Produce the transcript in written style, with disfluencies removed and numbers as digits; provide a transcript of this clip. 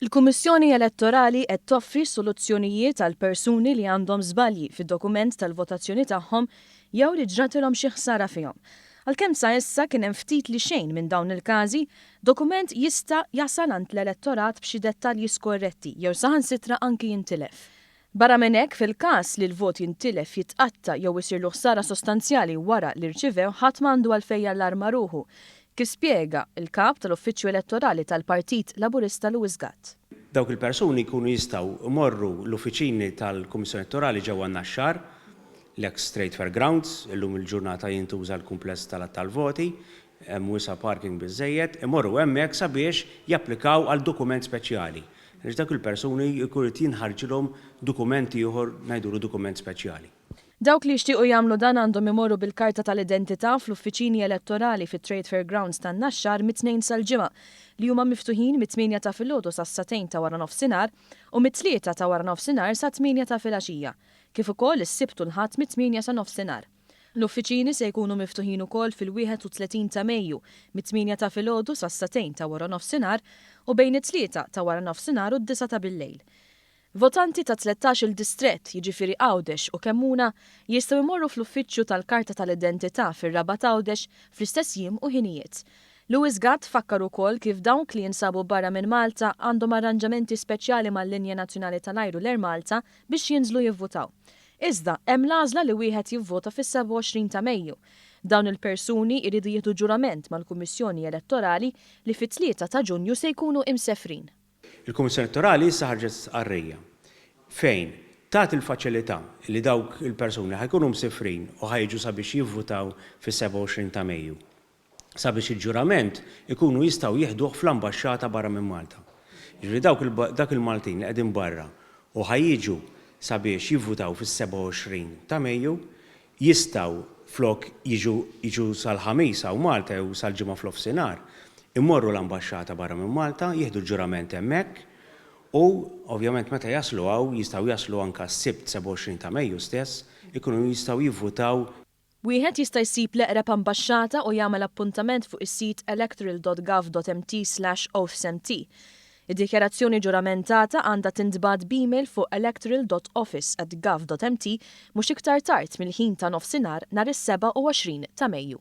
Il-Kummissjoni Elettorali qed toffri soluzzjonijiet għal persuni li għandhom żbalji fid-dokument tal-votazzjoni tagħhom jew li ġratilhom xi ħsara fihom. Għalkemm sa issa kien hemm ftit li xejn minn dawn il-każi, dokument jista' jasal għand l-elettorat b'xi dettalji skorretti jew saħansitra anki jintilef. Barra minn hekk, fil-każ li l-vot jintilef, jitqatta' jew isirlu ħsara sostanzjali wara li rċivew ħadd ma għandu għalfejn jallarma ruħu, kif spjega l-Kap tal-Uffiċċju Elettorali tal-Partit Laburista Louis Gatt. Dawk il-persuni jkunu jistgħu jmorru l-uffiċini tal-Kummissjoni Elettorali ġewwa n-Naxxar, l-eks Trade Fair Grounds, illum il-ġurnata jintuża l-kumpless tal-għadd tal-voti, hemm wisa' parking biżżejjed, imorru hemmhekk sabiex japplikaw għal dokument speċjali. Għaliex dawk il-persuni jkun irid jinħarġilhom dokument ieħor ngħidulu dokument speċjali. Dawk li jixtiequ jagħmlu dan għandhom imorru bil-karta tal-identità fl-uffiċini elettorali fit-Trade Fair Grounds tan-Naxxar mit-Tnejn sal-Ġimgħa, li huma miftuħin mit-tmienja ta' filgħodu sas-sagħtejn ta' waranofsinhar u mit-tlieta ta' waranofsinhar sat-tmienja ta' filgħaxija, kif ukoll is-Sibt u l-Ħadd mit-tmienja sa nofsinhar. L-uffiċini se jkunu miftuħin ukoll fil-31 ta' Mejju, mit-tmienja ta' filgħodu sas-sagħtejn ta' waranofsinhar u bejn it-tlieta ta' waranofsinhar u d-disgħa ta' billejl. Votanti ta' 13-il distrett, jiġifieri Għawdex u Kemmuna, jistgħu jmorru fl-uffiċċju tal-Karta tal-Identità fir-Rabat Għawdex fl-istess jiem u ħinijiet. Louis Gatt fakkar ukoll kif dawk li jinsabu barra minn Malta għandhom arranġamenti speċjali mal-linja nazzjonali tal-ajru l-Air Malta biex jinżlu jivvutaw. Iżda, hemm l-għażla li wieħed jivvota fis-27 ta' Mejju. Dawn il-persuni jridu jieħdu ġurament mal-Kummissjoni Elettorali li fit-3 ta' Ġunju se jkunu imsefrin. Il-Kummissjoni Elettorali issa ħarġet stqarrija fejn tat il-faċilità li dawk il-persuni ħa jkunu msifrin u ħa jiġu sabiex jivvutaw fis-27 ta' Mejju. sabiex il-ġurament ikunu jistgħu jieħduh fl-ambaxxata barra minn Malta. Jiġifieri dawk dak il-Maltin li qegħdin barra u ħa jiġu sabiex jivvutaw fis-27 ta' Mejju jistgħu flok jiġu jiġu sal-Ħamis hawn Malta jew sal-Ġimgħa f'nofsinhar, imorru l-ambaxxata barra minn Malta, jieħdu l-ġurament hemmhekk u ovvjament meta jaslu hawn jistgħu jaslu anke s-Sibt 27 ta' Mejju stess ikunu jistgħu jivvutaw. Wieħed jista' jsib l-eqreb ambaxxata u jagħmel appuntament fuq is-sit electoral.gov.mt/oathsmt. Id-dikjarazzjoni ġuramentata għandha tintbagħat b'email fuq electoral.office@gov.mt mhux iktar tard mill-ħin ta' nofsinhar nhar is-27 ta' Mejju.